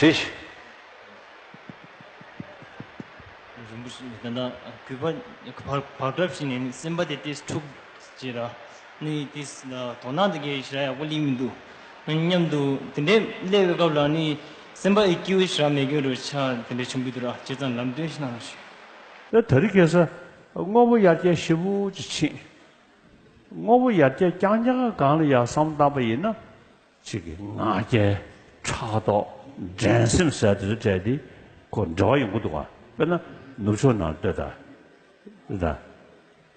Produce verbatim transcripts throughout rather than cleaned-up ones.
དེ་བཞིན། རིན་པོ་ཆེ་ད་ལྟ་གུས་པ་བག་བག་གྲབས་བྱས་ནས་ནི་སེམས་པ་དེ་ཏིས་འཁྲུག་ཅེས་ར་ནི་ཏིས་དོ་སྣང་དེ་གའི་ཞེ་དྲག་ཡག་པོ་སླེབས་མི་འདུག་མཉམ་དུ་དེ་འདྲའི་སླེབས་པའི་སྐབས་ལ་ནི་སེམས་པ་ཨི་ཀིའུ་ཞེ་དྲག་མེད་མཁན་རུ་ཆགས་དེ་འདྲ་བྱུང་གི་འདུག་ར། བྱས་ཙང་ལམ་སྟོན་ཞིག་གནང་རོགས་ཞུ། ད་དེ་རིང་ཁ་སང་དངོས་པོ་ཡར་རྒྱས་ཞེ་པོ་ཅིག་ཕྱིན། དངོས་པོ་ཡར་རྒྱས་རྐྱང་རྐྱང་སྒང་ལ་ཡར་བསམ་བློ་བཏང་པ་ཡིན་ན། གཅིག་གི་ང་རྒྱལ། ཕྲག་དོག་འགྲན་སེམས་ཟེར་དེ་ཚོ་བྲལ་ཏེ་ཁོ་འབྲེལ་བ་ཡོང་གི་འདུག་ག་དཔེར་ན་ནུབ་ཕྱོགས་ནང་ལྟོས་དང་། ད་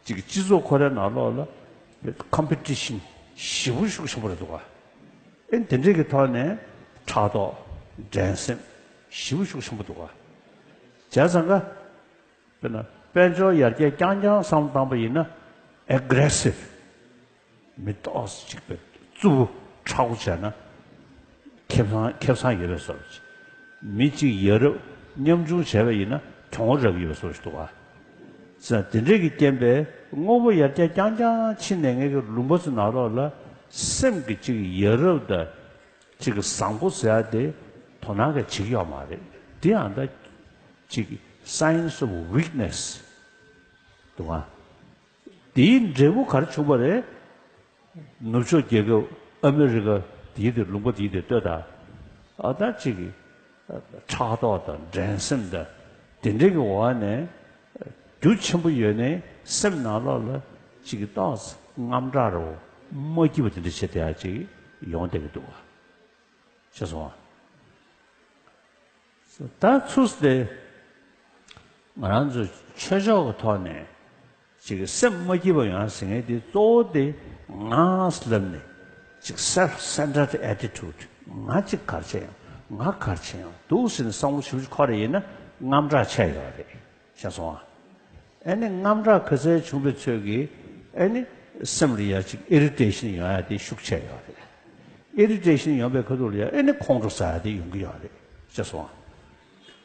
གཅིག་གི་སྤྱི་ཚོགས་ཁོ་རའི་ནང་ལོགས་ལ་ཀམ་པི་ཊི་ཤན་ཞེ་པོ་ཤུགས་ཆེན་པོ་རེད་འདུག་ག་ཨེ་དེ་འདྲས་ཀྱི་ཐོག་ནས་ཕྲག་དོག་འགྲན་སེམས་ཞེ་པོ་ཤུགས་ཆེན་པོ་འདུག་ག་བྱས་ཙང་ཀ་དཔེར་ན་དཔལ་འབྱོར་ཡར་རྒྱས་རྐྱང་རྐྱང་བསམ་བློ་བཏང་པ་ཡིན་ན་ཨེ་གྷི་རེ་སིབ། མི་ཏོག་ཙམ་ཅིག་པའི་རྩུབ་པོ་མཁྲེགས་པོ་བྱས་ན་ཁེ་བཟང་ཁེ་བཟང་ཡོད་པའི་བཟོ་འདྲ་ཅིག་མི་གཅིག་ཡ་རབས་མཉམ་ཆུང་བྱས་པ་ཡིན་ན་གྱོང་རག་གི་ཡོད་པའི་བཟོ་འདྲ་ཅིག་འདུག་ག་ཙང་དེ་འདྲས་ཀྱི་རྐྱེན་པས་དངོས་པོ་ཡར་རྒྱས་རྐྱང་རྐྱང་ཕྱིན་ནས་ངེད་ཀྱི་ལུང་པ་ཚོའི་ནང་ལོགས་ལ་སེམས་ཀྱི་གཅིག་ཡ་རབས་དང་གཅིག་བཟང་པོ་ཟེར་ཡ་དེ་དོ་སྣང་གི་བྱེད་ཀྱི་ཡོད་མ་རེད། དེ་ཡང་ད་གཅིག་signs of weakness འདུག་ག་དེའི་འབྲས་བུ་ག་རེ་བྱུང་བ་རེད། ནུབ་ཕྱོགས་རྒྱལ་ཁབ་ཨ་མི་རི་ཀ་དེའི་དེ་ལུང་པ་དེའི་དེ་ལྟོས་དང་། ཨ་ད་ཅིག་གི་ཕྲག་དོག་དང་འགྲན་སེམས་དང་དེ་འདྲའི་གི་འོག་ནས་རྒྱུ་ཆེན་པོ་ཡོད་ནའི་སེམས་ནང་ལོགས་ལ་ཅིག་གི་ཏོག་ཙམ་དངངས་སྐྲག་རོ་མ་སྐྱིད་པ་དེ་འདྲ་བྱེད་བསྡད་ཡ་ཅིག་ཡོང་བསྡད་ཀྱི་འདུག་ག་ཤེས་སོང་ཨ། ད་ཚུར་དེ་ང་རང་ཚོ་ཆོས་ཕྱོགས་ཀྱི་ཐོག་ནས་ཅིག་སེམས་མ་སྐྱིད་པ་ཡོང་ཟེར་མཁན་དེ་གཙོ་བོ་དེ་ང་ལབ་ནས་ཅིག་self centered attitude ང་ཅིག་ག་རེ་བྱས་ཡོང་ང་ག་རེ་བྱས་ཡོང་འདུག་ཟེར་ནས་བསམ་བློ་ཞིབ་ཞིབ་འཁོར་རེ་ཡིན་ན་དངངས་སྐྲག་ཆེ་ཡོད་རེད། ཤེས་སོང་ཨ། ཨ་ནི་དངངས་སྐྲག་ག་ཚད་བྱུང་བའི་ཚོད་ཀྱིས་ཨ་ནི་སེམས་ལ་ཡ་ཅིག་ཨི་རི་ཊེ་ཤན་ཡོང་ཡ་དེ་ཤུགས་ཆེ་ཡོད་རེད། ཨི་རི་ཊེ་ཤན་ཡོང་བའི་ཁ་ཐུག་ལ་ཡ་ཨ་ནི་ཁོང་ཁྲོ་ཟ་ཡ་དེ་ཡོང་གི་ཡོད་རེད། ཤེས་སོང་ཨ།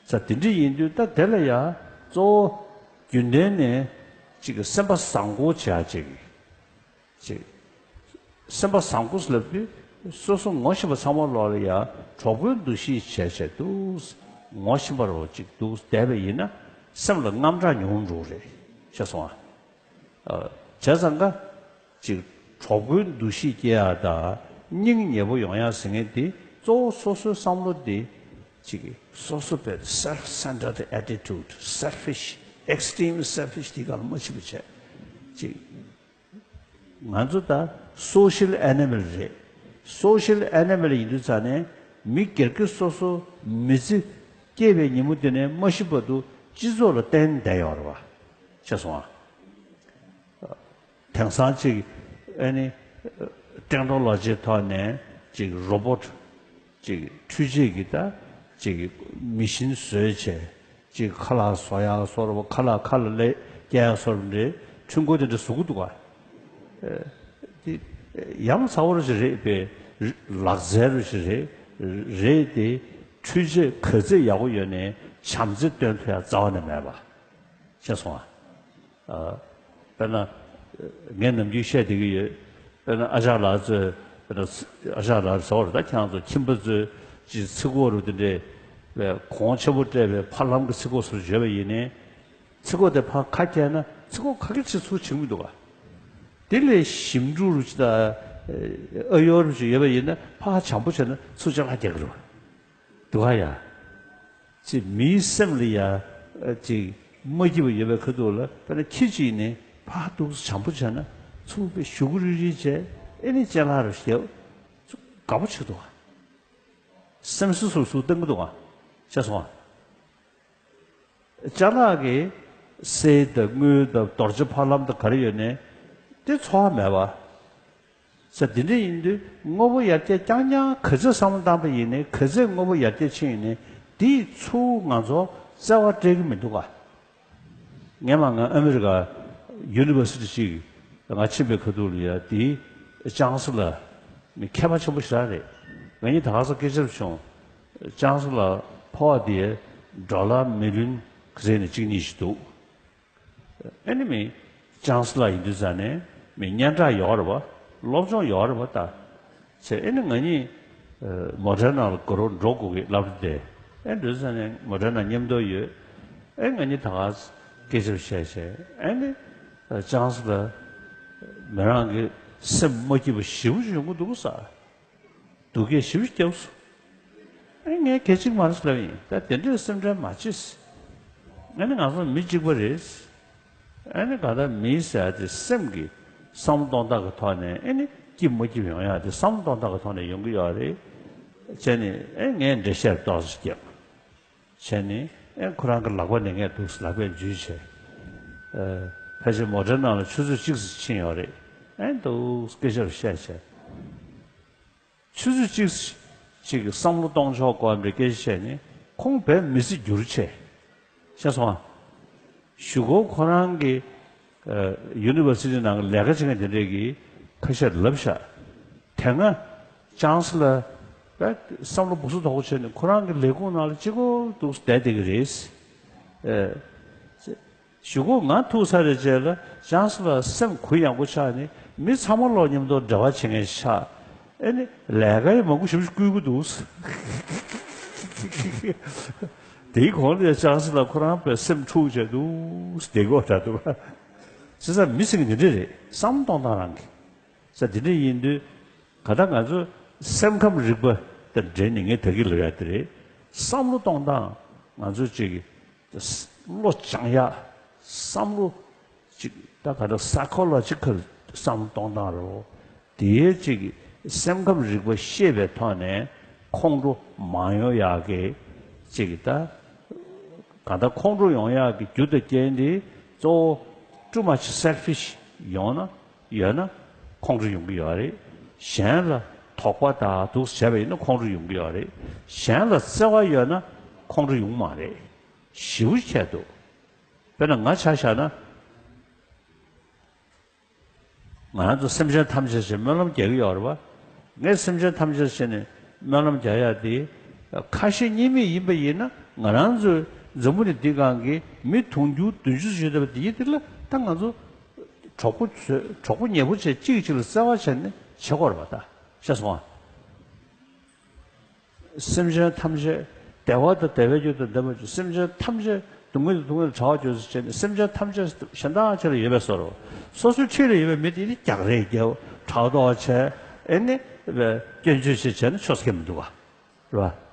ས་དེ་འདྲ་ཡིན་དུས་ད་དེ་ལ་ཡ་གཙོ་བོ་རྒྱུན་ལྡན་ནས་ཅིག་སེམས་པ་བཟང་པོ་བྱ་ཅིག་ཅིག་སེམས་པ་བཟང་པོ་ལབ་དུས་སོ་སོ་ངོ་ཤེས་པ་ཚང་མ་ལོག་ལ་ཡ་གྲོགས་པོའི་འདུ་ཤེས་བྱས་བྱས་འདུག་ངོ་ཤེས་པ་རོ་ཅིག་འདུག་བསྡད་པ་ཡིན་ན་སེམས་ལ་དངངས་སྐྲག་ཉུང་འགྲོ་རེད། ཤེས་སོང་ཨ། བྱས་ཙང་ཀ་ཅིག་གྲོགས་པོའི་འདུ་ཤེས་སྐྱེ་ཡ་དང་སྙིང་ཉེ་པོ་ཡོང་ཡ་ཟེར་མཁན་དེ་གཙོ་བོ་སོ་སོའི་བསམ་བློ་དེ་ཅིག་སོ་སོ་པའི་self centered attitude selfish extreme selfish དེ་ག་ལ་མ་ཕྱིན་པ་བྱས་ཅིག་ང་ཚོ་ད་social animal རེད། social animal ཡིན་དུས་ཙང་ནས་མི་སྒེར་གྱི་སོ་སོ་མི་ཚེ་སྐྱེས་པའི་ཉིན་མོ་དེ་ནས་མ་ཤི་བར་དུ་སྤྱི་ཚོགས་ལ་བརྟེན་བསྡད་ཡོད་རེད་བ། ཤེས་སོང་ཨ། དེང་སང་ཅིག་ཨ་ནི་ཊེག་ནོ་ལོ་ཇིའི་ཐོག་ནས་ཅིག་རོ་བོ་ཊི་ཅིག་འཕྲུལ་ཆས་ཀྱི་ད་ཅིག་མི་ཤིན་བཟོས་བྱས་ཅིག་ཁ་ལག་བཟོ་ཡག་བཟོ་རོགས་ཁ་ལག་ཁ་ལ་ལས་སྐྱེལ་ཡག་བཟོ་རོགས་འདྲའི་འཕྲུལ་འཁོར་དེ་འདྲ་བཟོ་གི་འདུག་ག་དེ་ཡ་མཚན་པོ་རུ་ཞིག་རེད་པས། ལག་རྩལ་རུ་ཞིག་རེད། རེད་དེ་འཕྲུལ་ཆས་ག་ཚད་ཡག་པོ་ཡོད་ནའི་བྱམས་བརྩེ་སྟོན་ཐུབ་ཡག་རྩ་བ་ནས་མེད་པ། ཤེས་སོང་ཨ། ཨ། དཔེར་ན། ངས་ནམ་རྒྱུན་བཤད་བསྡད་ཀྱི་ཡོད། དཔེར་ན་ཨ་ཅག་ལགས་ཚོས་དཔེར་ན་ཨ་ཅག་ལགས་ཟེར་བ་རེད་ད། ཁྱེད་རང་ཚོ་ཁྱིམ་པ་ཚོས་ཅིག་ཚིག་གོ་རུ་དེ་འདྲས་པའི་གོང་ཆེན་པོ་སྤྲད་པའི་ཕ་ལམ་གྱི་ཚིག་གོ་སོགས་བརྗོད་པ་ཡིན་ནའི། ཚིག་གོ་དེ་ཕར་ཁ་བཀྱགས་ན་ཚིག་གོ་ཁ་སྐད་ཆེ་ཚུར་བྱེད་ཀྱི་འདུག་ག་དེ་ལས་ཞིམ་ཕྲུག་རུ་ཅིག་དང་ཨ་ཡོ་རུ་ཅིག་ཡོད་པ་ཡིན་ན་ཕར་བྱམས་པོ་བྱས་ན་ཚུར་ཅ་ལག་རྒྱག་གི་རེད་བ། འདུག་ག་ཡ། ཅིག་མིའི་སེམས་ལ་ཡ། ཅིག་མ་སྐྱིད་པ་ཡོད་པའི་ཁ་ཐུག་ལ་དཔེར་ན་ཁྱི་གཅིག་ནི་ཕར་འདུག་སེ་བྱམས་པོ་བྱས་ན་ཚུར་དཔེ་ཞུ་གུ་རིལ་རིལ་བྱས་ཨེ་ནི་ཅ་ལག་རུ་བཞག་ཚུར་དགའ་པོ་བྱེད་འདུག་ག་སེམས་སུ་སུ་སུ་བཏང་གི་འདུག་ག་ཤེས་སོང་ཨ། ཅ་ལག་གི་གསེར་དང་དངུལ་དང་རྡོ་རྗེ་ཕ་ལམ་དང་ག་རེ་ཡོད་ནའི་དེ་འཚོ་བ་མེད་པ། ས་དེ་འདྲ་ཡིན་དུས་དངོས་པོ་ཡར་རྒྱས་རྐྱང་རྐྱང་ག་ཚོད་བསམ་བློ་བཏང་པ་ཡིན་ནའི་ག་ཚོད་དངོས་པོ་ཡར་རྒྱས་ཕྱིན་ཡིན་ནའི་དེས་ཚུར་ང་ཚོ་བརྩེ་བ་སྤྲད་ཀྱི་མི་འདུག་ག་སྔོན་མ་ང་ཨ་མི་རི་ཀ་ཡུ་ནི་ཝར་སི་ཊི་ཅིག་ང་ཕྱིན་པའི་ཁ་ཐུག་ལ་ཡ་དེའི་ཅང་སི་ལ་མི་མཁས་པ་ཆེན་པོ་ཞེ་དྲག་རེད། ང་གཉིས་ད་ག་ས་སྐད་ཆ་བྱུང་། ཅང་སི་ལ་ཕོ་བ་དེ་ཌོ་ལར་མི་ལི་ཡོན་ག་ཚོད་ནས་གཅིག་གཉིས་ཤིག་འདུག་ཨེ་ནི་མི་ཅང་སི་ལ་ཡིན་དུས་ཙ་ནས་མི་སྙན་གྲགས་ཡོད་རེད་བ། སློབ་སྦྱོང་ཡོད་རེད་བ་ད། ཚེ་ཨེ་ནི་ང་གཉིས་ མོ་ཊའི་ནང་ལ་དགའ་རོགས་འགྲོ་དགོས་ཀྱི་སློབ་གྲྭ་དེ། ཨེ་འགྲོ་ས་ནས་མོ་ཊའི་ནང་མཉམ་དུ་ཡོད། ཨེ་ང་གཉིས་ད་ག་སྐད་ཆ་བཤད་བྱས། ཨེ་ནི་ཅང་སི་ལ་མི་རང་གི་སེམས་མ་སྐྱིད་པ་ཞེ་པོ་ཅིག་ཡོང་གི་འདུག་ས། སྡུག་སྐད་ཞེ་པོ་ཅིག་བརྒྱབ་སོང་། ཨེ་ངས་གལ་ཆེན་མ་རེད་ལབ་ཡིན། ད་དེ་འདྲའི་སེམས་ཁྲལ་མ་བྱེད། ཨེ་ནི་ང་ཚོ་མི་གཅིག་པ་རེད། ཨེ་ནི་ག་ད་མི་ཟེར་ཡ་དེ་སེམས་ཀྱི་བསམ་བློ་གཏོང་སྟངས་ཀྱི་ཐོག་ནས། ཨེ་ནི་སྐྱིད་མ་སྐྱིད་ཡོང་ཡ་དེ་བསམ་བློ་གཏོང་སྟངས་ཀྱི་ཐོག་ནས་ཡོང་གི་ཡོད་རེད། བྱས་ནས་ཨེ་ངས་འགྲེལ་བཤད་ཏོག་ཙམ་བརྒྱབ། བྱས་ནས་ཨེ་ཁོ་རང་གི་ལག་པ་ནས་ངས་འདུག་ལག་པས་འཇུས་བྱས། ཨ། ཕལ་ཆེར་མོ་ཊའི་ནང་ལ་ཆུ་ཚོད་གཅིག་ཙམ་ཕྱིན་ཡོད་རེད། ཨེ་འདུག་སྐད་ཆ་རུ་བཤད་བྱས། ཆུ་ཚོད་གཅིག་ཅིག་གི་བསམ་བློ་གཏོང་ཕྱོགས་སྐོར་འདྲ་སྐད་ཆ་བཤད་ནས་ཁོང་དཔེ་མི་སྲིད་འགྱུར་ཆེ། ཤེས་སོང་ཨ། གཞུག་གུ་ཁོ་རང་གི་ཨ་ཡུ་ནི་ཝར་སི་ཊི་ནང་གི་ལས་ཀ་བྱེད་མཁན་དེ་འདྲས་ཀྱིས་ཁ་ཤས་ལབ་ཤག་དེ་སྔ་ཅང་སི་ལ་དཔེ་བསམ་བློ་སྦུག་སུ་དོག་པོ་བྱས་ནས་ཁོ་རང་གི་ལས་ཁུངས་ནང་ལ་གཅིག་པོ་འདུག་བསྡད་བསྡད་ཀྱི་རེད། ཨ། གཞུག་གུ་ང་ཐུག་ཚར་བའི་རྗེས་ལ་ཅང་སི་ལ་སེམས་གུ་ཡངས་པོ་ཆགས་ནས་མི་ཚང་མ་ལོག་མཉམ་དུ་འབྲེལ་བ་བྱེད་མཁན་ཆགས། ཨེ་ནི་ལས་ཀ་ཡང་མང་པོ་ཞེ་པོ་ཞིག་བསྐུལ་གྱི་འདུག་དེའི་གོང་ལ་ཅང་སི་ལ་ཁོ་རང་དཔེ་སེམས་འཁྲུག་བྱས་འདུག་བསྡད་དགོས་འདྲ་འདུག་བྱས་ཙང་མི་ཟེར་མཁན་འདི་འདྲ་རེད། བསམ་བློ་གཏོང་སྟངས་རང་གི། བྱས་ཙང་འདི་འདྲ་ཡིན་དུས་ག་ད་ང་ཚོ་སེམས་ཁམས་རིག་པ་དང་འབྲེལ་ནས་ངས་ད་གིན་ལབ་ཡ་དེ་རེད། བསམ་བློ་གཏོང་སྟངས་ང་ཚོ་གཅིག་གི་བློ་སྦྱང་ཡག་བསམ་བློ་གཅིག་ད་ག་འདྲ་སའི་ཁོ་ལོ་ཇི་ཁལ་བསམ་བློ་གཏོང་སྟངས་རེད། དེའི་གཅིག་གི་སེམས་ཁམས་རིག་པ་ཤེས་པའི་ཐོག་ནས་ཁོང་ཁྲོ་མ་ཡོང་ཡག་གི་གཅིག་གི་ད་ག་ད་ཁོང་ཁྲོ་ཡོང་ཡག་གི་རྒྱུ་དང་རྐྱེན་དེ་གཙོ་བོ་too much selfish ཡོང་ན་ཡོད་ན་ཁོང་ཁྲོ་ཡོང་གི་ཡོད་རེད། གཞན་ལ་དོགས་པ་དང་འདུག་བྱས་པ་ཡིན་ན་ཁོང་ཁྲོ་ཡོང་གི་ཡོད་རེད། གཞན་ལ་བརྩེ་བ་ཡོད་ན་ཁོང་ཁྲོ་ཡོང་མ་རེད། ཞེ་པོ་ཁྱད་འདུག་དཔེར་ན་ང་ཆ་བཞག་ན། ང་རང་ཚོ་སེམས་ཅན་ཐམས་ཅད་ཞེས་སྨོན་ལམ་རྒྱག་གི་ཡོད་རེད་བ། ངས་སེམས་ཅན་ཐམས་ཅད་ཞེས་ནས་སྨོན་ལམ་རྒྱག་ཡག་དེ། ཁ་ཞེ་གཉིས་མེད་ཡིན་པ་ཡིན་ན་ང་རང་ཚོའི་འཛམ་བུ་གླིང་འདི་སྒང་གི་མི་དུང་ཕྱུར་བདུན་ཅུ་ཡོད་བསྡད་པ་དེ་ཡིན་དེ་ལ་ད་ང་ཚོ་གྲོགས་པོ་བཟོས་གྲོགས་པོ་ཉེ་པོ་བྱས་གཅིག་གིས་གཅིག་ལ་བརྩེ་བ་བྱས་ནས་བྱེད་དགོས་རེད་བ། ད་ཤེས་སོང་ཨ། སེམས་ཅན་ཐམས་ཅད་བདེ་བ་དང་བདེ་བའི་རྒྱུ་དང་ལྡན་པ་ཆོས། སེམས་ཅན་ཐམས་ཅད་སྡུག་བསྔལ་དང་སྡུག་བསྔལ་བྲལ་བར་གྱུར་ཅིག་བྱས་ནས་སེམས་ཅན་ཐམས་ཅད་གཞན་དག་ཆོས་ལ་ཡོད་པའི་བཟོ་འདྲ། སོ་སོའི་འཁྲིས་ལ་ཡོད་པའི་མི་དེ་ནི་རྒྱག་རེས་རྒྱབ་ཕྲག་དོག་བྱས་ཨེ་ནི་སྐྱོན་བརྗོད་བྱས་བྱས་ན་ཆོས་སྐད་མི་འདུག་ག་རེད་བ།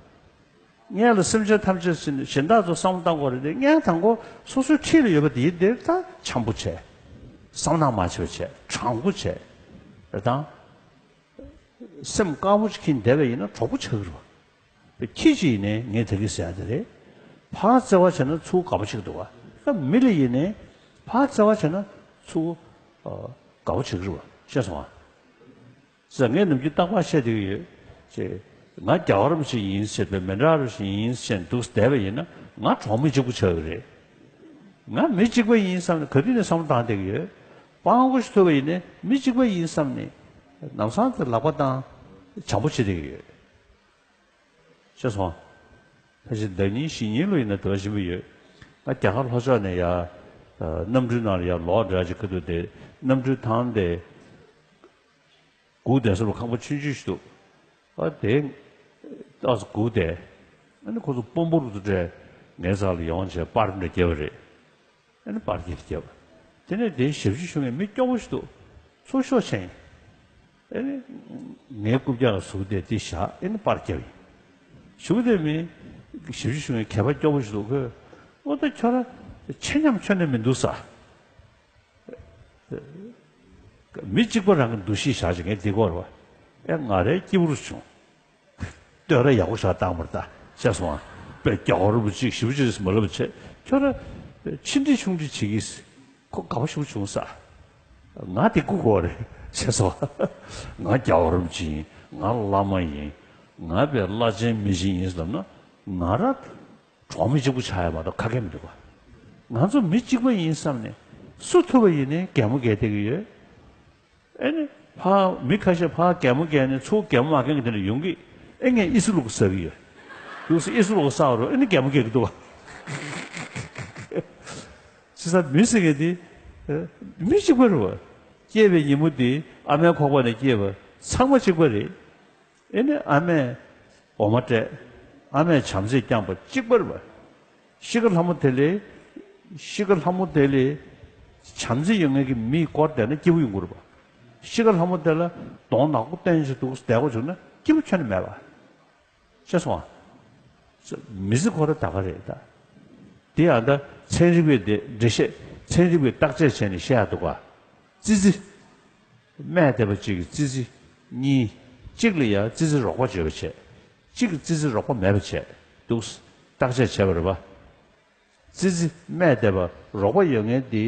སྔོན་ལ་སེམས་ཅན་ཐམས་ཅད་ཟེར་ནས་གཞན་དག་ཚོ་བསམ་བློ་བཏང་དགོས་རེད་དེ། སྔོན་དང་པོ་སོ་སོའི་འཁྲིས་ལ་ཡོད་པ་དེ་དེར་ད་འཆམ་པོ་བྱས། བསམ་ནག་མ་བྱེད་པ་བྱས། དྲང་པོ་བྱས། རེད་དང་། སེམས་དཀར་པོ་ཅིག་གིས་བསྡད་པ་ཡིན་ན་གྲོགས་པོ་ཆགས་ཀྱི་རེད་བ། ཁྱི་ཅིག་ཡིན་ནའི་ངས་ད་གིན་ཟེར་ཡ་དེ་རེད། ཕར་བརྩེ་བ་བྱས་ན་ཚུར་དགའ་པོ་ཆགས་ཀྱི་འདུག་བ། ད་མི་ལ་ཡིན་ནའི་ཕར་བརྩེ་བ་བྱས་ན་ཚུར་ཨ་དགའ་པོ་ཆགས་ཀྱི་རེད་བ། ཤེས་སོང་ཨ། ཟེར་ངས་ནམ་རྒྱུན་རྟག་པར་བཤད་བསྡད་ཀྱི་ཡོད། ཅེས། ང་རྒྱལ་བ་རིན་པོ་ཆེ་ཡིན་ཟེར་བའི་མི་འདྲ་རུ་ཞིག་ཡིན་ཟེར་འདུག་བསྡད་པ་ཡིན་ན་ང་གྲོགས་མི་གཅིག་པུ་ཆགས་ཀྱི་རེད། ང་མི་གཅིག་པ་ཡིན་བསམ་ནས་ག་དུས་ནས་བསམ་བློ་བཏང་བསྡད་ཀྱི་ཡོད། སྤྲང་པོ་ཞིག་ཐུབ་པ་ཡིན་ནའི་མི་གཅིག་པ་ཡིན་བསམ་ནས་ལམ་སང་དེ་ལག་པ་བཏང་། བྱམས་པོ་བྱེད་བསྡད་ཀྱི་ཡོད། ཤེས་སོང་། ཕལ་ཆེར་ཟླ་ཉིན་བཞི་ཉིན་ལོ་ཡིན་ན་དེ་བ་ཞིམ་པོ་ཡོད། ང་རྒྱ་གར་ལྷོ་ཕྱོགས་ནས་ཡ། ཨ། གནམ་གྲུའི་ནང་ལ་ཡ་ལོག་འདྲ་ཅིག་ཁ་ཐུག་དེ་གནམ་གྲུའི་ཐང་དེ། སྒུག་བསྡད་ས་ལ་ཁང་པ་ཆུང་ཆུང་ཞིག་འདུག་ཨ་དེ། ཏོག་ཙམ་སྒུག་བསྡད། ཨ་ནི་ཁོ་ཚོ་དཔོན་པོ་རུ་དུ་སྤྲད། ངའི་རྩ་ལ་ཡོང་བྱས་པར་འདྲ་བརྒྱབ་པ་རེད། ཨ་ནི་པར་རྒྱག་བརྒྱབ། དེ་ནས་དེའི་ཞབས་ཕྱི་ཞུ་མཁན་མི་སྐྱོ་པོ་ཞིག་འདུག་ཚུར་ཤོག་བྱས། ཨ་ནི། ངའི་རྐུབ་བཀྱག་ལ་ཟུག་བསྡད་དེ་བཞག་ཨ་ནི་པར་བརྒྱབ་ཡིན། གཞུག་དེ་མི། ཞབས་ཕྱི་ཞུ་མཁན་གད་པ་སྐྱོ་པོ་ཞིག་འདུག་ཁོས། ཨོ་ད་ཁྱོད་རང་། ཆེ་ཉམས་ཁྱོན་ནས་མི་འདུག་ས། མི་གཅིག་པ་རང་གི་འདུ་ཤེས་བཞག་ཅིག་ངས་འདི་སྐོར་བ། ཨེ་ང་རའི་སྐྱིད་པོ་རུ་བྱུང་། བསྟོད་ར་ཡག་པོ་ཞིག་བཏང་བར་ད་བཤད་སོང་ཨ། དཔེ་རྒྱལ་བ་རིན་པོ་ཆེ་ཞེ་པོ་ཅིག་རེད་མ་ལབ་བྱས་ཁྱོད་ར། ཆེ་འདྲི་ཆུང་འདྲི་བྱེད་ཀྱིས། ཁོ་དགའ་པོ་ཞེ་པོ་བྱུང་ས། ང་དེ་སྒུག་དགོས་རེད་བཤད་སོང་ཨ། ང་རྒྱལ་བ་རིན་པོ་ཆེ་ཡིན། ང་བླ་མ་ཡིན། ང་དཔེ་བླ་ཆེན་མི་ཆེན་ཡིན་ལབ་ན་ང་ར། གྲོགས་མི་གཅིག་པུ་ཆགས་ཡ་མ་གཏོགས་ཁ་སྐད་མི་འདུག་ག་ང་ཚོ་མི་གཅིག་པ་ཡིན་བསམ་ནས་སུ་ཐུབ་པ་ཡིན་ནའི་གད་མོ་བགད་བསྡད་ཀྱི་ཡོད། ཨེ་ནི་ཕར་མི་ཁ་ཤས་ཕར་གད་མོ་བགད་ནས་ཚུར་གད་མོ་མ་བགད་མཁན་དེ་འདྲ་ཡོང་གི། ཨེ་ངས་ཨི་སི་ལུག་ཟ་གི་ཡོད། ལུག་ཟ་ཨི་སི་ལུག་ཟ་བ་རུ་ཨེ་ནི་གད་མོ་བགད་ཀྱི་འདུག་ག་བྱས་ཙང་མི་ཟེར་མཁན་དེ་མི་གཅིག་པ་རེད་བ། སྐྱེས་པའི་ཉིན་མོ་དེ་ཨ་མའི་ཁོག་པ་ནས་སྐྱེས་པ་ཚང་མ་གཅིག་པ་རེད། ཨེ་ནི་ཨ་མས་འོ་མ་སྤྲད། ཨ་མས་བྱམས་བརྩེས་བསྐྱངས་པ་གཅིག་པ་རེད་པ། ཤི་ཁ་ལྷ་མོ་དེ་ལས། ཤི་ཁ་ལྷ་མོ་དེ་ལས། བྱམས་བརྩེ་ཡོད་མཁན་གྱི་མིས་བསྐོར་བསྡད་ན་སྐྱིད་པོ་ཡོང་གི་རེད་པ། ཤི་ཁ་ལྷ་མོ་དེ་ལ་གདོང་ནག་པོ་བསྟན་བྱས་འདུག་བསྡད་དགོས་བྱུང་ན་སྐྱིད་པོ་ཁྱོན་ནས་མེད་པ། ཤེས་སོང་ཨ། མི་ཚེ་ཁོ་རང་ད་ག་རེད་ད། དེ་ཡང་ད་ཚན་རིག་པས་དེ་འགྲེལ་བཤད། ཚན་རིག་པས་བརྟག་དཔྱད་བྱས་ནས་བཤད་ཡག་འདུག་ག། ཙི་ཙི། སྨས་བསྡད་པ་གཅིག་གིས་ཙི་ཙི་གཉིས། གཅིག་ལ་ཡང་ཙི་ཙི་རོགས་པ་བྱས་པ་བྱས། གཅིག་གིས་ཙི་ཙི་རོགས་པ་མེད་པ་བྱས་འདུག། བརྟག་དཔྱད་བྱས་པ་རེད་པ། ཙི་ཙི་སྨས་བསྡད་པ་རོགས་པ་ཡོད་མཁན་དེ།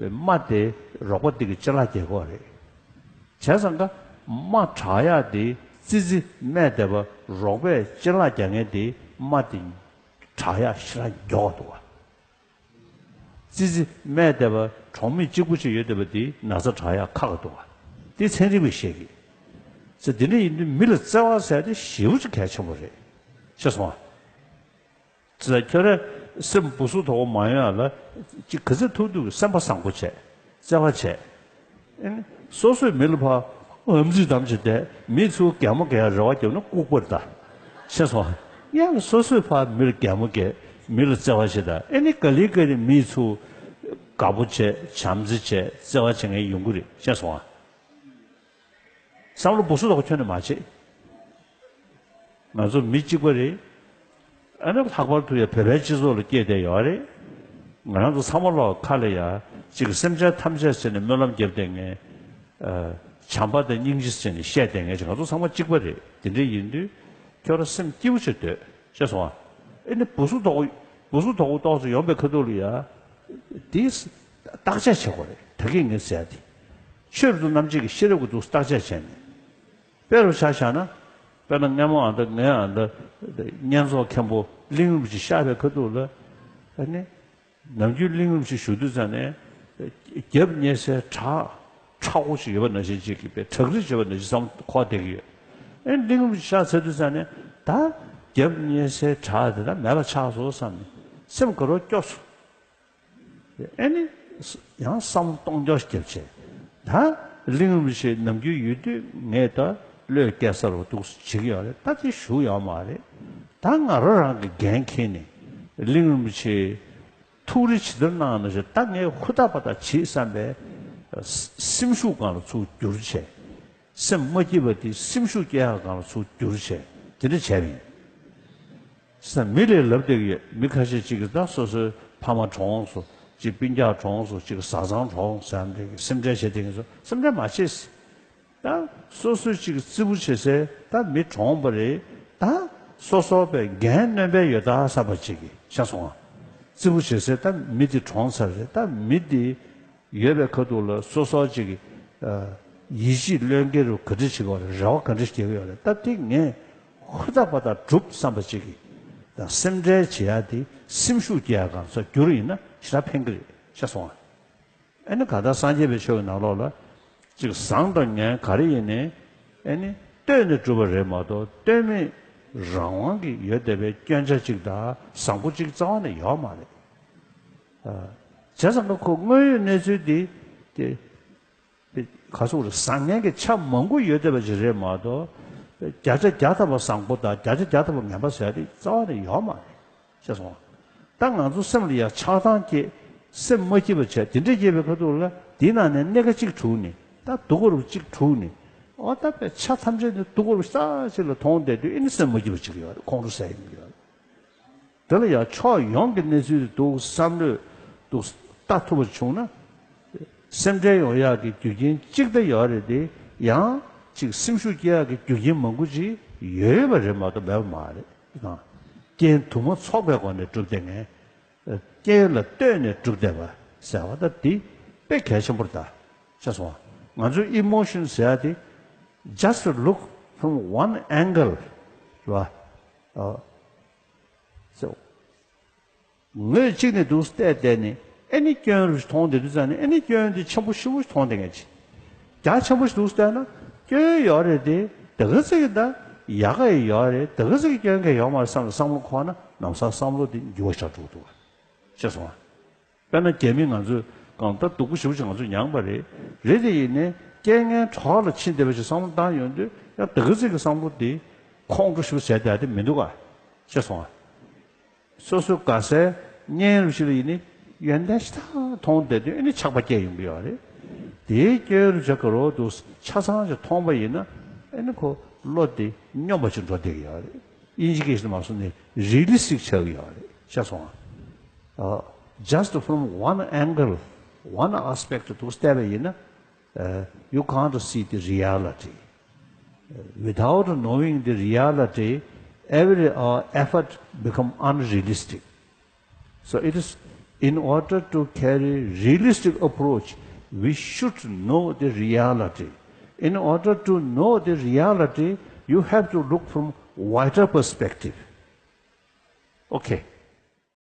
རྨ་དེ་རོགས་པ་དེ་གི་ཅ་ལག་རྒྱག་གི་རེད། བྱས་ཙང་ཀ། རྨ་དྲག་ཡག་དེ་ཙི་ཙི་སྨས་བསྡད་པ་རོགས་པས་ཅ་ལག་རྒྱག་མཁན་དེ་རྨ་དེ་དྲག་ཡག་ཞེ་དྲག་མགྱོགས་འདུག་བ། ཙི་ཙི་སྨས་བསྡད་པ་གྲོགས་མེད་གཅིག་པུ་ཅིག་ཡོད་བསྡད་པ་དེ་ན་ཚ་དྲག་ཡག་ཁག་ག་འདུག་བ། དེ་ཚན་རིག་པས་བཤད་གི། ཙི་དེ་འདྲ་ཡིན་དུས་མི་ལ་བརྩེ་བ་ཟེར་དེ་ཞེ་པོ་ཅིག་གལ་ཆེན་པོ་རེད། ཤེས་སོང་ཨ། ཙི་ཁྱོད་རང་སེམས་བུ་སུ་དོག་མ་ཡོང་ཡག་ལ་ཅིག་ག་ཚོད་ཐུབ་ཐུབ་སེམས་པ་བཟང་པོ་བྱས། བརྩེ་བ་བྱས། ཨེ་ནི། སོ་སོས་མི་ལ་ཕར་ཧམ་ཙི་དམ་ཅིག་བསྡད། མི་ཚུར་གད་མོ་བགད་རེ་བ་བརྒྱབ་ན་ལྐུགས་པ་རེད་ད། ཤེས་སོང་ཨ། ཡང་སོ་སོས་ཕར་མི་ལ་གད་མོ་བགད། མི་ལ་བརྩེ་བ་བྱེད་ད། ཨེ་ནི་ག་ལེ་ག་ལེ་མི་ཚུར་དགའ་པོ་བྱས། བྱམས་བརྩེ་བྱས། བརྩེ་བ་བྱེད་མཁན་ཡོང་གི་རེད། ཤེས་སོང་ཨ། བསམ་བློ་བུ་སུ་དོག་ཁྱོན་ནས་མ་བྱེད། ང་ཚོ་མི་གཅིག་པ་རེད། ཨ་ནི་ལྷག་པར་དུ་ཡང་བོད་པའི་སྤྱི་ཚོགས་ལ་སྐྱེས་བསྡད་ཡོད་རེད། ང་རང་ཚོ་ཚང་མ་ལོག་ཁ་ལ་ཡ་གཅིག་སེམས་ཅན་ཐམས་ཅད་ཟེར་ནས་སྨོན་ལམ་བརྒྱབ་བསྡད་མཁན། ཨ། བྱམས་པ་དང་སྙིང་རྗེ་ཟེར་ནས་བཤད་བསྡད་མཁན་ཅིག་ང་ཚོ་ཚང་མ་གཅིག་པ་རེད། དེ་འདྲ་ཡིན་དུས་ཁྱོད་རང་སེམས་སྐྱིད་པོ་བྱེད་སྡོད། ཤེས་སོང་ཨ། ཨེ་ནི་བུ་སུ་དོག་བུ་སུ་དོག་པོ་ཏོག་ཙམ་ཡོང་པའི་ཁ་ཐུག་ལ་ཡ། དེ་བརྟག་དཔྱད་བྱེད་དགོས་རེད། ད་གིན་ངས་ཟེར་ཡ་དེ། ཆོས་རབ་ཏུ་རྣམ་འབྱེད་ཀྱི་ཤེས་རབ་ཀྱི་འདུག་བརྟག་དཔྱད་བྱས་ནས། དཔེ་རུ་ཆ་བཞག་ན། དཔེར་ན་སྔ་མོ་ཨ་མདའ་ངའི་ཨ་མདའ་བསྙེན་རྫོགས་མཁན་པོ་གླིང་རིན་པོ་ཆེ་གཤེགས་པའི་ཁ་ཐུག་ལ། ཨ་ནི། ནམ་རྒྱུན་གླིང་རིན་པོ་ཆེ་བཞུགས་དུས་ཙམ་ནས། རྒྱབ་བསྙེན་སའི་བྲག་མཁྲེགས་པོ་ཞིག་ཡོད་པ་ནང་བཞིན་ཅིག་གིས་དཔེ་བྲག་རི་བྱེད་པ་ནང་བཞིན་བསམ་འཁོར་བསྡད་ཀྱི་ཡོད། ཨེ་གླིང་རིན་པོ་ཆེ་གཤེགས་ཚར་དུས་ཙམ་ནས་ད་རྒྱབ་བསྙེན་སའི་བྲག་དེ་ད་མེད་པ་ཆགས་སོང་བསམ་ནས་སེམས་དགའ་རབ་སྐྱོ་སོང་། ཨེ་ནི། ཡང་བསམ་བློ་གཏོང་རྒྱུ་ཞིག་བརྒྱབ་བྱས། ད་གླིང་རིན་པོ་ཆེ་ནམ་རྒྱུན་ཡོད་དུས་ངས་ད་བློས་བཀལ་ས་རུ་འདུག་བྱེད་ཀྱི་ཡོད་རེད། ད་དེ་ཞུ་ཡོད་མ་རེད། ད་ང་རང་རང་གི་འགན་འཁྱེར་ནས་གླིང་རིན་པོ་ཆེ་ཐུགས་རེ་ཇི་ལྟར་གནང་ན་ཞེས་ད་ངས་ཧུར་ཐག་པ་ད་བྱེད་བསམ་པའི་སེམས་ཤུགས་སྒང་ལ་ཚུར་བསྒྱུར་བྱས། སེམས་མ་སྐྱིད་པ་དེ་སེམས་ཤུགས་སྐྱེ་ཡག་སྒང་ལ་ཚུར་བསྒྱུར་བྱས་དེ་འདྲ་བྱས་པ་ཡིན། ས་མི་ལས་ལབ་བསྡད་ཀྱི་ཡོད། མི་ཁ་ཤས་ཅིག་གིས་ད་སོ་སོའི་ཕ་མ་གྲོངས་སོང་། ཅིག་སྤུན་ཀྱག་གྲོངས་སོང་། ཅིག་བཟའ་ཚང་གྲོངས་སོང་ཟེར་ནས་སེམས་ཁྲལ་བྱེད་བསྡད་ཀྱི་ཡོད། སེམས་ཁྲལ་མ་བྱེད། ད་སོ་སོའི་ཅིག་རྩེ་པོ་བྱེད་སའི་ད་མི་གྲོངས་པ་རེད། ད་སོ་སོ་པའི་འགན་གནོད་པའི་ཡོད་ད་བསམ་པ་ཅིག་གིས་ཤེས་སོང་ང་། རྩེ་པོ་བྱེད་སའི་ད་མི་དེ་གྲོངས་ཚར་རེད། ད་མི་དེ་ཡོད་པའི་ཁ་ཐུག་ལ་སོ་སོ་ཅིག་གིས་ཡིད་ཆེས་བློས་འགེལ་རུ་ག་འདྲ་བྱེད་དགོས་རེད། རེ་བ་ག་འདྲ་བྱེད་ཀྱི་ཡོད་རེད། ད་དེ་ངས་ཧུར་ཐག་པ་ད་སྒྲུབ་བསམ་པ་ཅིག་གིས་ད་སེམས་ཁྲལ་བྱེད་ཡ་དེ་སེམས་ཤུགས་སྐྱེ་ཡ་གང་ས་བསྒྱུར་ཡིན་ན་ཞེ་དྲག་ཕན་གྱི་རེད་ཤེས་སོང་ང་། ཨ་ནི་གང་ལྟར་སངས་རྒྱས་པའི་ཆོས་ཀྱི་ནང་ལོགས་ལ་ཅིག་བཟང་དང་ངན་ག་རེ་ཡིན་ནའི་ཨ་ནི་ལྟོས་ནས་གྲུབ་པ་རེད་མ་གཏོགས་ལྟོས་མེད་རང་དབང་གིས་ཡོད་བསྡད་པའི་སྐྱོན་ཆ་གཅིག་དང་བཟང་པོ་གཅིག་རྩ་བ་ནས་ཡོད་མ་རེད། བྱས་ཙང་ཁོ་དངོས་ཡོད་གནས་ཚུལ་འདི་དེ་ག་སོག་རེད། བཟང་ངན་གྱི་ཆ་མང་པོ་ཡོད་བསྡད་པ་ཅིག་རེད་མ་གཏོགས་བརྒྱ་ཆ་བརྒྱ་ཐམ་པ་བཟང་པོ་དང་བརྒྱ་ཆ་བརྒྱ་ཐམ་པ་ངན་པ་ཟེར་ཡ་དེ་རྩ་བ་ནས་ཡོད་མ་རེད། ཤེས་སོང་། ད་ང་ཚོ་སེམས་ལ་ཡང་ཆགས་སྡང་སྐྱེས། སེམས་མ་སྐྱིད་པ་བྱས། དེ་འདྲ་སྐྱེས་པའི་ཁ་ཐུག་ལ་དེའི་ནང་ནས་སྣེ་ཁ་གཅིག་དྲུག་ནས་ད་སྡུག་གོ་རུ་གཅིག་དྲུག་ནས་ཨོ་ད་པའི་ཆ་ཐམས་ཅད་ནས་སྡུག་གོ་རུ་ས་ཞིག་ལ་མཐོང་བསྡད་དུས་ཨེ་ནི་སེམས་མ་སྐྱིད་པ་ཅིག་ཡོད་རེད། ཁོང་ཁྲོ་ཟ་ཡི་ཡོད་རེད། དེ་ལ་ཡང་ཕྱོགས་ཡོངས་ཀྱི་གནས་ཚུལ་དེ་འདུག་བསམ་བློས་འདུག་ལྟ་ཐུབ་པ་བྱུང་ན། སེམས་ཁྲལ་ཡོང་ཡག་གི་རྒྱུ་རྐྱེན་གཅིག་ད་ཡོད་རེད་དེ། ཡང་ཅིག་སེམས་ཤུགས་སྐྱེ་ཡག་གི་རྒྱུ་རྐྱེན་མང་པོ་ཅིག་ཡོད་པ་རེད་མ་གཏོགས་མེད་པ་མ་རེད། དང་། རྐྱེན་དུ་མ་ཚོགས་པའི་སྒོ་ནས་གྲུབ་བསྡད་མཁན། རྐྱེན་ལ་ལྟོས་ནས་གྲུབ་བསྡད་པ་ཟེར་བ་ད་འདི་དཔེ་གལ་ཆེན་པོ་རེད་ད། ཤེས་སོང་ང་། ང་ཚོའི་ཨི་མོ་ཤན་ཟེར་ཡ་དེ། Just look from one angle རེད་བ། ཨ། So། ངོས་གཅིག་ནས་འདུག་བལྟས་བལྟས་ནས་ཨེ་ནི་སྐྱོན་རུ་མཐོང་བསྡད་དུས་ཙང་ནས་ཨེ་ནི་སྐྱོན་དེ་ཆེན་པོ་ཞེ་པོ་ཞིག་མཐོང་བསྡད་མཁན་ཅིག་རྒྱ་ཆེན་པོ་ཞིག་འདུག་བལྟས་ན་སྐྱོན་ཡོད་རེད་དེ། དེ་ག་ཙིག་གི་ད་ཡག་ག་ཡོད་རེད། དེ་ག་ཙིག་གི་སྐྱོན་ག་ཡོད་མ་རེད་བསམ་ནས་བསམ་བློ་འཁོར་ན་ལམ་སང་བསམ་བློ་དེ་འགྱུར་བ་ཆགས་འགྲོ་གི་འདུག་བ། ཤེས་སོང་ང་། དཔེར་ན་རྒྱ་མི་ང་ཚོས་གང་ལྟར་སྡུག་པོ་ཞེ་པོ་ཞིག་ང་ཚོས་མྱངས་པ་རེད། རེད་དེ་ཡིན་ནའི་ རྐྱེན་ངན་གྲོགས་ལ་ཕྱིན་བསྡད་པ་ཞིག་བསམ་བློ་བཏང་ཡོང་དུས་ཡང་དེ་ག་ཚིག་གི་བསམ་བློ་དེ་ཁོང་ཁྲོ་ཞིག་བྱས་བསྡད་དེ་མི་འདུག་ག་ཤེས་སོང་ཨ། སོ་སོའི་དགའ་སའི་གཉེན་རུ་ཞིག་ལ་ཡིན་ནི་ཡོན་ཏན་ཞིག་ཐག་མཐོང་བསྡད་དུས་ཨ་ནི་ཆགས་པ་སྐྱེ་ཡོང་གི་ཡོད་རེད། དེའི་སྐྱོན་རུ་ཇ་ག་རོ་འདུག་ཆ་ཚང་ཞིག་མཐོང་པ་ཡིན་ན་ཨ་ནི་ཁོ་བློ་དེ་སྙོམས་པ་ཞིག་འགྲོ་བསྡད་ཀྱི་ཡོད་རེད། དབྱིན་ཇི་སྐད་ཞིག་མ་སོང་ནས་རི་ལི་སི་ཊིག་ཆགས་ཀྱི་ཡོད་རེད་ཤེས་སོང་ཨ། Uh, just from one angle, one aspect དུ་བལྟས་པ་ཡིན་ན། Uh, you can't see the reality. Uh, without knowing the reality, every uh, effort become unrealistic. So it is in order to carry realistic approach, we should know the reality. In order to know the reality, you have to look from wider perspective. Okay.